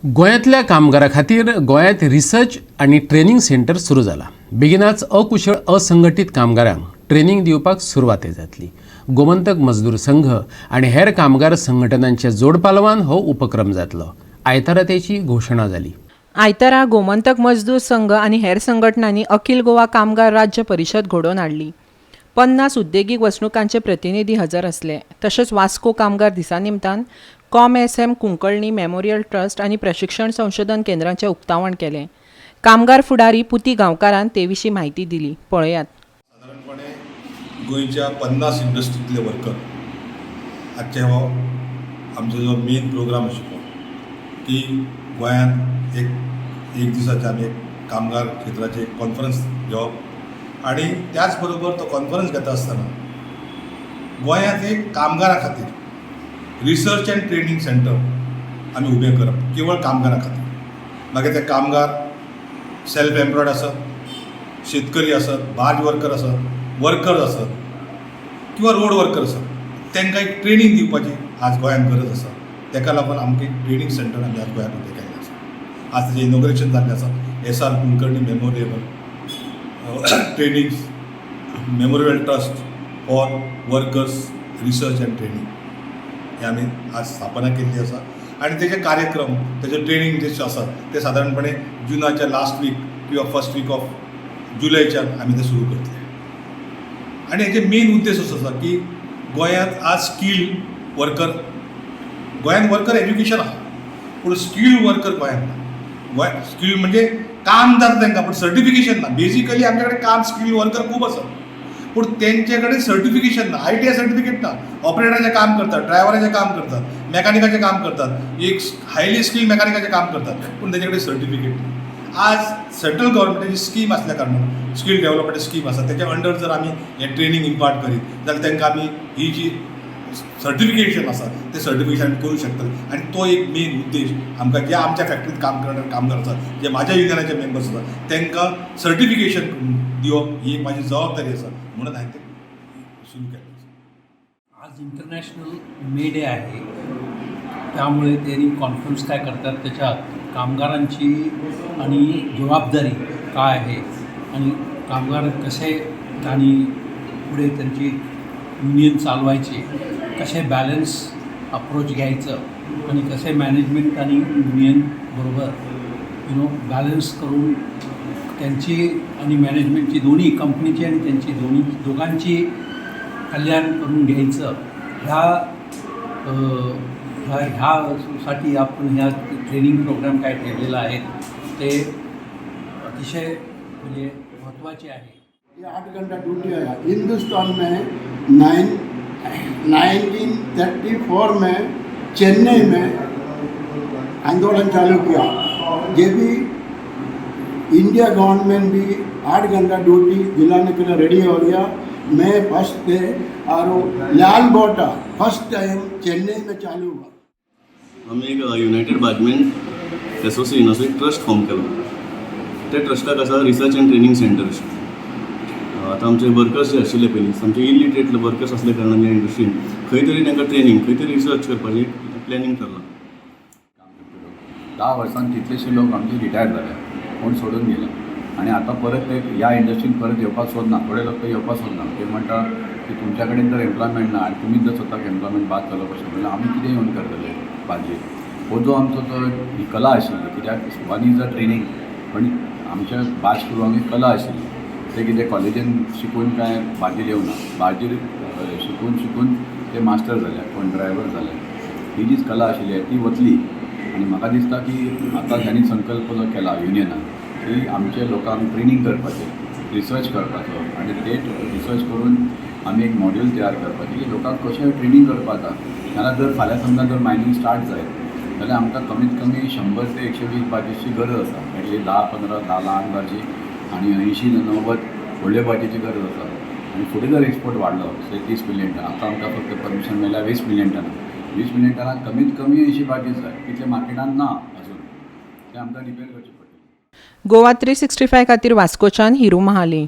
गोंयांतल्या कामगारां खातीर गोंयांत रिसर्च आनी ट्रेनींग सेंटर सुरू जाला. बेगिनाच अकुशळ, असंघटीत कामगारांक ट्रेनींग दिवपाक सुरवात जातली. गोमंतक मजदूर संघ आनी हेर कामगार संघटनांच्या जोडपालवान हो उपक्रम जातलो. आयतारा तेची घोशणा जाली. आयतारा गोमंतक मजदूर संघ आनी हेर संघटनांनी अखिल गोवा कामगार राज्य परिशद घडोवन हाडली. 50 उद्देगीक वसणुकांचे प्रतिनिधी हजर आसले. तशेंच वास्को कामगार दिसा निमतान com S M Kulkarni memorial trust आनी प्रशिक्षण संशोधन केंद्राचें उक्तावण केलें. कामगार फुडारी पुती गांवकारान ते विशीं म्हायती दिली, पळयात. सादारणपणे गोंयच्या 50 इंडस्ट्रींतले वर्कर आजचे हो आमचो जो मेन प्रोग्राम आशिल्लो की गोंयांत एक एक दिसाचे आमी एक कामगार क्षेत्राचे एक कॉन्फरन्स घेवप आनी त्याच बरोबर तो कॉन्फरन्स घेता आसतना गोंयांत एक कामगारां खातीर रिसर्च अँड ट्रेनींग सेंटर आमी उबें करप, केवळ कामगारां खातीर. मागीर ते कामगार सेल्फ एम्प्लॉयड आसत, शेतकरी आसत, बार्ज वर्कर आसत, वर्कर्स आसत किंवा रोड वर्कर आसत, तांकां एक ट्रेनींग दिवपाची आज गोंयांत गरज आसा. ताका लागून आमकां एक ट्रेनींग सेंटर आमी आज गोंयांत उबें केल्लें आसा. आज ताजें इनॉग्रेशन जाल्लें आसा, S R Kulkarni Memorial Trust for Workers Research and Training हे आमी आज स्थापना केल्ली आसा आनी तेजे कार्यक्रम, तेजे ट्रेनींग जे आसा ते सादारणपणे जुनाच्या लास्ट वीक किंवा फर्स्ट वीक ऑफ जुलयच्यान आमी ते सुरू करतले. आनी हेजे मेन उद्देश असो आसा की गोंयांत आज स्कील वर्कर, गोंयांत वर्कर एज्युकेशन आसा पूण स्कील्ड वर्कर गोंयांत ना. गोंय स्कील म्हणजे काम जाता तांकां पूण सर्टिफिकेशन ना. बेजिकली आमच्या कडेन काम स्कील्ड वर्कर खूब आसात पूण तेंचे कडेन सर्टिफिकेशन ना, आयटीआय सर्टिफिकेट ना. ऑपरेटराचें काम करतात, ड्रायव्हराचें काम करतात, मॅकॅनिकाचें काम करतात, एक हायली स्किल्ड मॅकॅनिकाचें काम करतात पूण तेजे कडेन सर्टिफिकेट ना. आज सेंट्रल गव्हर्मेंटाची स्कीम आसल्या कारणान, स्कील डेव्हलपमेंट स्कीम आसा, तेच्या अंडर जर आमी हें ट्रेनींग इम्पार्ट करीत जाल्यार तांकां आमी ही जी सर्टिफिकेशन आसा तें सर्टिफिकेशन आमी करूं शकतले. आनी तो एक मेन उद्देश आमकां, जे आमच्या फॅक्टरीत काम करणारे कामगार आसात, जे म्हाज्या युनियनाचे मेंबर्स आसा, तांकां सर्टिफिकेशन दिवप ही एक म्हाजी जबाबदारी आसा म्हणून हांवें तें सुरू केलें. आज इंटरनॅशनल मे डे आहे, त्यामुळे त्यांनी कॉन्फरन्स काय करतात, त्याच्यात कामगारांची आणि जबाबदारी काय आहे आणि कामगार कसे आणि पुढे त्यांची युनियन चालवायची, कसे बॅलन्स अप्रोच घ्यायचं आणि कसे मॅनेजमेंट आणि युनियन बरोबर you know balance करून त्यांची आणि मॅनेजमेंटची, दोन्ही कंपनीची आणि त्यांची, दोन्ही दोघांची कल्याण करून घ्यायचं, ह्या ह्या ह्यासाठी आपण ह्या ट्रेनिंग प्रोग्राम काय ठेवलेला आहे ते अतिशय म्हणजे महत्त्वाचे आहे. ये 8 घंटा ड्यूटी है. हिंदुस्तान में 1934 में चेन्नई में आंदोलन चालू किया. ये भी इंडिया गवर्नमेंट भी 8 घंटा ड्यूटी दिलाने के लिए रेडी हो गया. मैं फर्स्ट थे और वो लाल बाटा फर्स्ट टाइम चेन्नई में चालू हुआ. आमी एक युनायटेड बार्जमेन एसोसिएशन असो एक ट्रस्ट फॉर्म केलो. त्या ट्रस्टाक आसा रिसर्च अँड ट्रेनींग सेंटर अशें. आतां आमचे वर्कर्स जे आशिल्ले पयलीं, आमचे इलिटरेट वर्कर्स आसल्या कारणान ह्या इंडस्ट्रीन खंय तरी तांकां ट्रेनींग, खंय तरी रिसर्च करपाचें प्लॅनींग थरलां. काम करतलो 10 वर्सांत कितलेशे लोक आमचे रिटायर जाले, कोण सोडून गेले आनी आतां परत ते ह्या इंडस्ट्रीन परत येवपाक सोदना. थोडे लोक तर येवपाक सोदना. ते म्हणटा की तुमच्या कडेन जर एम्प्लॉयमेंट ना आनी तुमी जर स्वताक एम्प्लॉयमेंट बाद चलोवपाक शकता जाल्यार आमी कितें येवन करतले बार्जीर? हो जो आमचो जो ही कला आशिल्ली, कित्याक वन is a training, पण आमच्या बार्ज क्रुवांक एक कला आशिल्ली. ते कितें कॉलेजीन शिकून कांय बार्जीर येवना. बार्जीर शिकून शिकून ते मास्टर जाले, कोण ड्रायव्हर जाले. ही जी कला आशिल्ली ती वतली आनी म्हाका दिसता की आतां ह्यांनी संकल्प जो केला युनियनान की आमच्या लोकांक ट्रेनींग करपाचें, रिसर्च करपाचो आनी ते रिसर्च करून आमी एक मॉड्यूल तयार करपाचें की लोकांक कशें ट्रेनींग करपाक जाता. नाल्यार जर फाल्यां समजा जर मायनींग स्टार्ट जायत जाल्यार आमकां कमीत कमी 100 ते 120 बार्जीची गरज आसा. म्हणजे 10-15, 10 ल्हान बार्जी आनी 80-90 व्हडल्यो बार्जीची गरज आसा. आनी फुडें जर एक्सपोर्ट वाडलो से 30 मिलियन टन, आतां आमकां फक्त परमिशन मेळ्ळ्या 20 मिलियन टनां, 20 मिलियन टनाक कमीत कमी 80 बार्जीस जाय. तितले मार्केटान ना अजून, ते आमकां रिपेर करचे पडटले. गोवा 365 खातीर वास्कोच्यान हिरू महाले.